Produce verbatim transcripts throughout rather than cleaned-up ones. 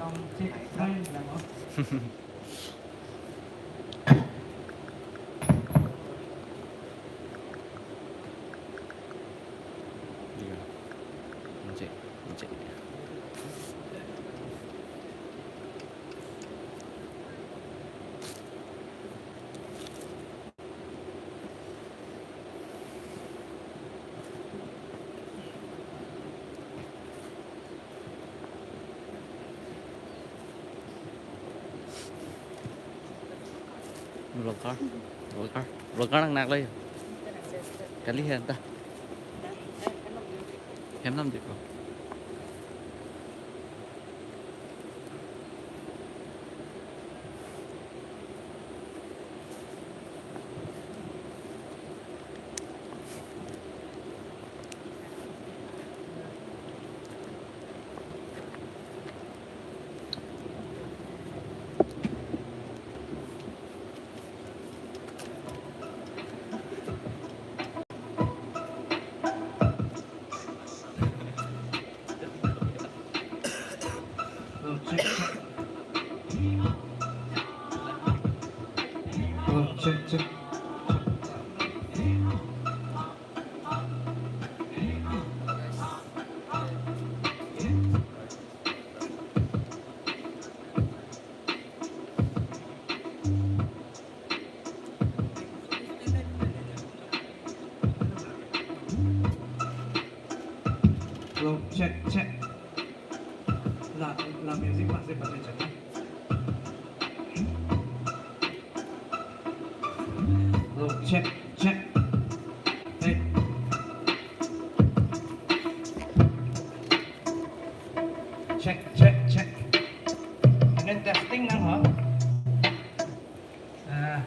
Iya. Ngecek, ngecek. Vlogger, vlogger, vlogger nang nak lai. Kali hen ta. Hem nam diko. Hello, check, check. Hello, check, check. Hello, check, check. La, la music masih pada jalan. Hello, check, check. Hey. Check, check, check. Ini testing nang ho. Ah,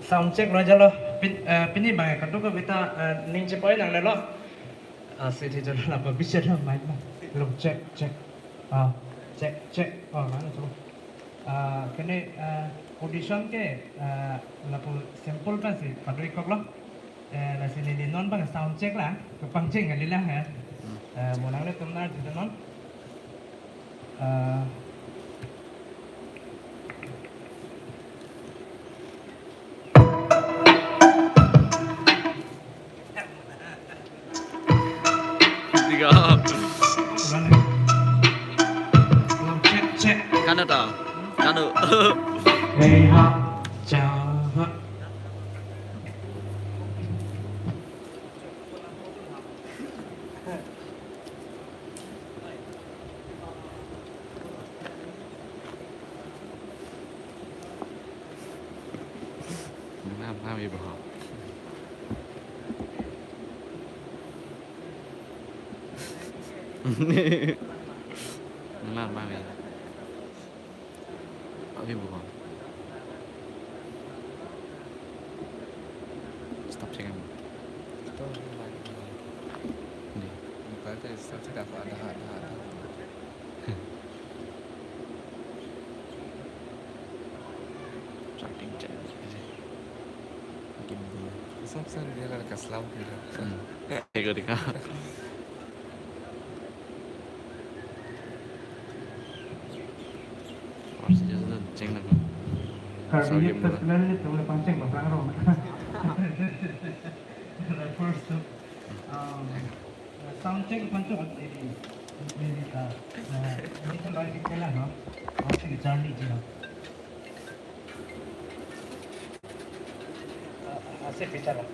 sound check lo jalo. Pin, eh, pini bang kadokave ta, eh, ning chepoi nanglelo. Ah, si thi jalo lapu bichar lo mic na. Lo check, check. Ah, check, check. Oh, mana tu? Ah, kene, ah, audition ke, ah, lapu sample pensi pado-ik koklo. Eh, lasi neli non bang sound check la, kepangcheng kali la ya. Hmm. Eh, mo nanglitum nang arjunon. Eh, Tiga. Ulang, ulang, check, check. Kano ta? Kano. Hei ha, cha ha. Nam, nam ibu ho. Nam, nam ibu. Abi bukan. Stop sih kamu. Itu lagi. Ini. Bukan itu stop sih, ada, ada, ada. Starting cek. Makin dia. Stop sih, dia lagi keselam gitu. Hmm. Ikut ikut. First aja sudah ceng lagi. Karbi Youth Festival itu mulai pangcheng bang rong. First, um, sound check pangcheng maybe, maybe, uh, uh, ini kan lagi kela, no? Pangcheng charli ji, no? Asik bicara.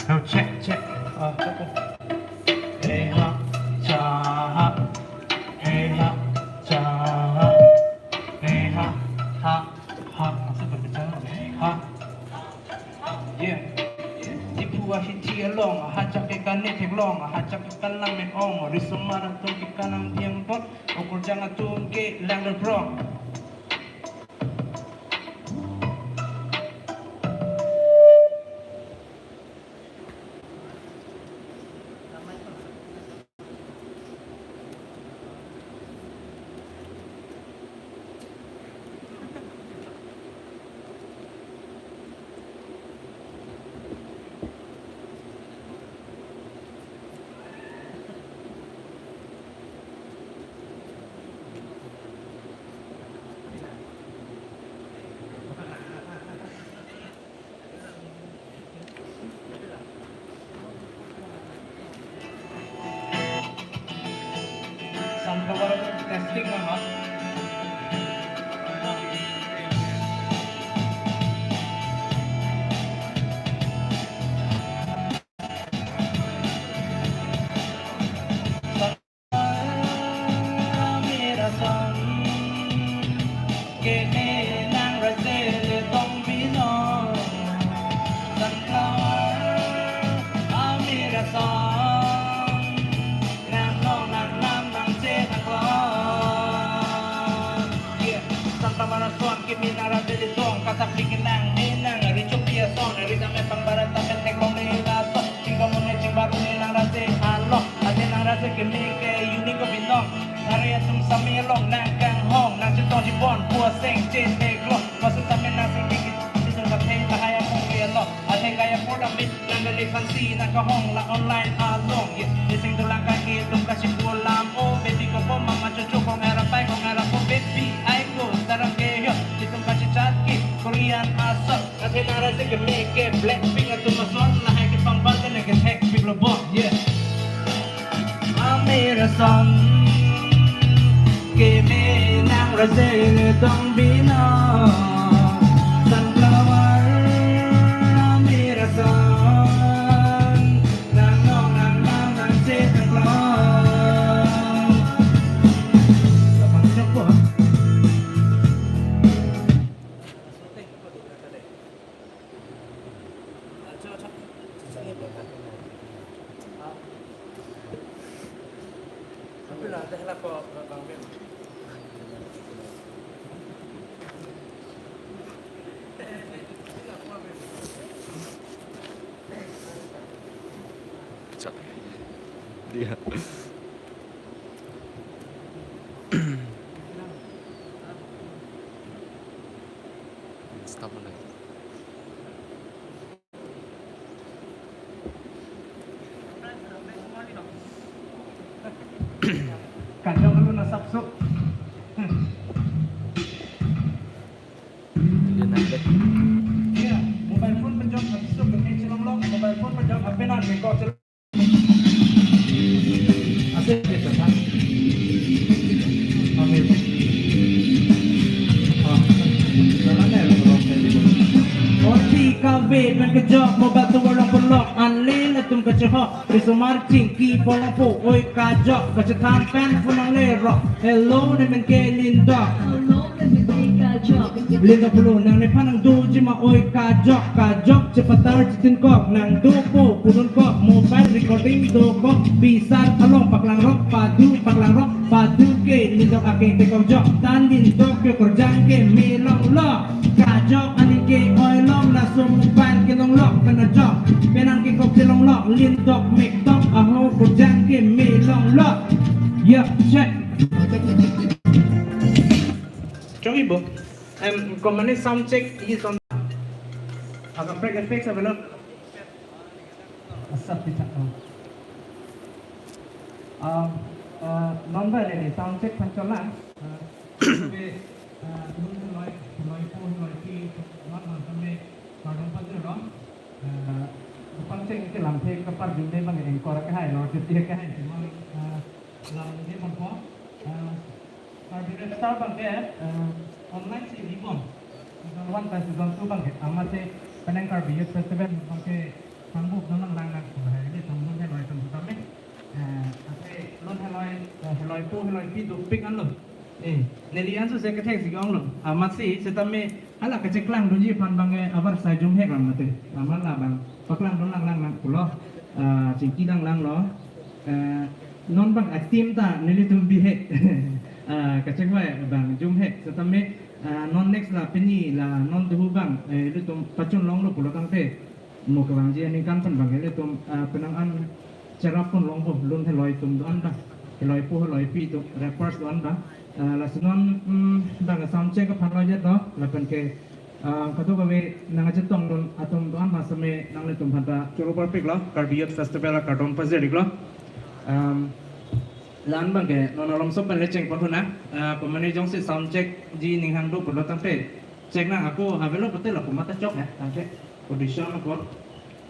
Oh, check, check. Ah, check. Eh, ha, cha, ha. Eh, ha, cha, ha. Eh, ha, ha, ha. Asik berbicara. Ha. Yeah. Diphu ahithi along, ahachak ke kane theklong, ahachak ke kanlang men-ong, risomar atum ke kanang diang pot, okurjang atum ke lang derprong. Mera son, keme nang rase le tong binong. Sunflower, amera son, nang nong nang nam nang che nang klong. Yeah, Sunflower son, keme nang rase le tong, katak bikin nang, me nang, richo pia son, ri dame pang barat tamen nek long ne la son. Chingkamun ne chingbaru ne nang rase along. Ate nang rase keme ke unique ko binong. Nari atum sami along nang kanghong, nang chetong chibon, puaseng che theklong. Masu tamen nang sing kiki, itum katheng kahai among ke along. Ate kaya por damit, nang beli fancy, nang kahong la online along. Ye, ye sing tulang kaki, tum kasi pulang. Oh, baby ko po, mama cucu kong era pai, kong era po, baby. Ai ko, sarang ke yo, itum kasi chat ki, Korean asal. Ate nang rase keme ke Blackpink atum ason, lahai ke pang bal ke nang ke thek pik lo bo, yeah. Amera son, keme nang rase le tong binong. Sunflower, amera son, nang nong nang nam nang che nang klong. Lapang chok po. Dia. Stop mana? Kacang lu nasap suk. Dia naik deh. Iya, mobile phone penjok habis tu pakai celong long, mobile phone penjok H P nan rekor celong. Asik gitu kan? Amin. Oh, jangan ya, kalau kayak gitu. Oti kave pen kejok, mobile tower long pelok, anle latum kachehok. Risomar chingki polong po, oi kajok, kachethan pen phone nang lerok. Hello, ne men ke Lindok. Hello, ne men ke kajok. Lindok pulo, nang nephan nangdoji ma oi kajok, kajok chepatar chetinkok, nang dopo pudunkok, mobile recording dokok, pisar along paklangrok, padu paklangrok, padu ke Lindok akeng tekok jok, tan Lindok ke korjang ke me longlok. Kajok aning ke oi long, laso mobile kelonglok, pen ajok, pen nang kekok chelonglok, Lindok mektok, aho korjang ke me longlok. Yap, check. Chok ibo. Em, komane sound check, i sound. Aga break effects avelo. Asap pichak. Um, uh, non ba le sound check pancholang. Uh, be, uh, lun loi, loi po, loi pi, non non kami, kardom pajero. Uh, pangcheng ke lamthe kapar jumne bang anchor ke hai, lo, chuti ke hai, mon, uh, lam ni mon po. Uh, Karbi Rap Star bang ke, uh, online si ribon. Season one ta season two bang ke, amatsi penang Karbi Youth Festival bang ke, pangbu non lang lang nang, hai, ilitum lun heloi atum setame. Eh, ate lun heloi, eh, heloi po, heloi pi dopik anlo. Eh, neli anso se kethek si onglo. Amatsi setame hala kacheklang dunji aphan bang ke avarsai jumhek ram mate. Amat labang paklang dun lang lang nang pulo. Ah, chingki lang lang lo. Eh, non bang a-team ta nelitum bihek. Ah, kachekvai bang jumhek. Setame, ah, non next la pini la non duhu bang, eh, ilitum pachun longlo pulo tangte. Mo kevangji aningkan pen bang ilitum, ah, penang an cherap pon longpo, lun heloi atum do-an bang, heloi po heloi pi atum, rappers do-an bang. Ah, lasi non, mm, bang sound check aphan lo jet lo, lapen ke, ah, kadokave nangchetongdun atum do-an ma setame nanglitum aphanta choro parpiklo, Karbi Youth Festival akardom pajir-iklo. Um, la-an bang ke non alomso pen le cheng pon thu nang, ah, komane jongsi sound check ji ninghang do pulo tangte, check nang ako avelo pute la komat ta chok ya, tangte audition ako.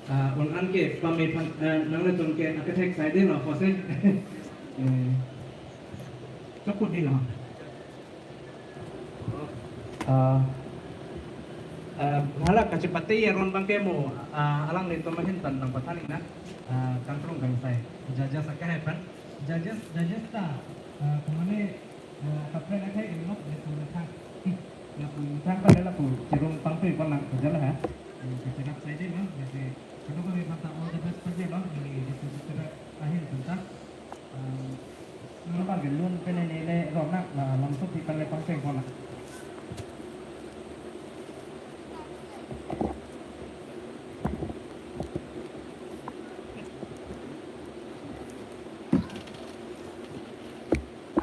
Ah, un-an ke pame aphan, ah, nanglitum ke akethek sai delo pusi. Eh, chok ko delo. Ah, ah, hala kachepate aron abangke mo, ah, alanglitum ahin pen nangpathan ik nang, ah, kangkrung kangsai. Judges akehai pen. Judges, judges ta, ah, kemane, ah, kaprek akhei inlok lapu methang. Lapu methang pada lapu cherung pangtui pon nang kejala ha. Hmm, kacherap saide ma, jadi kedua kami panta all the best pajelo, ini di sisi cherap ahin pen ta. Normal ke lun pen neli le rong nang, la lamsok ti pen le pangcheng pon nang.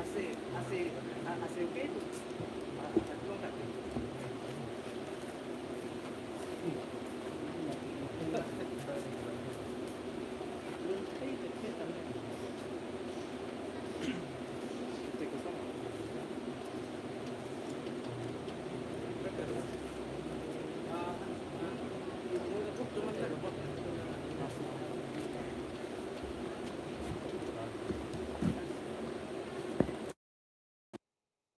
Ase, ase, a-, ase okay tu. A-, a-, a-,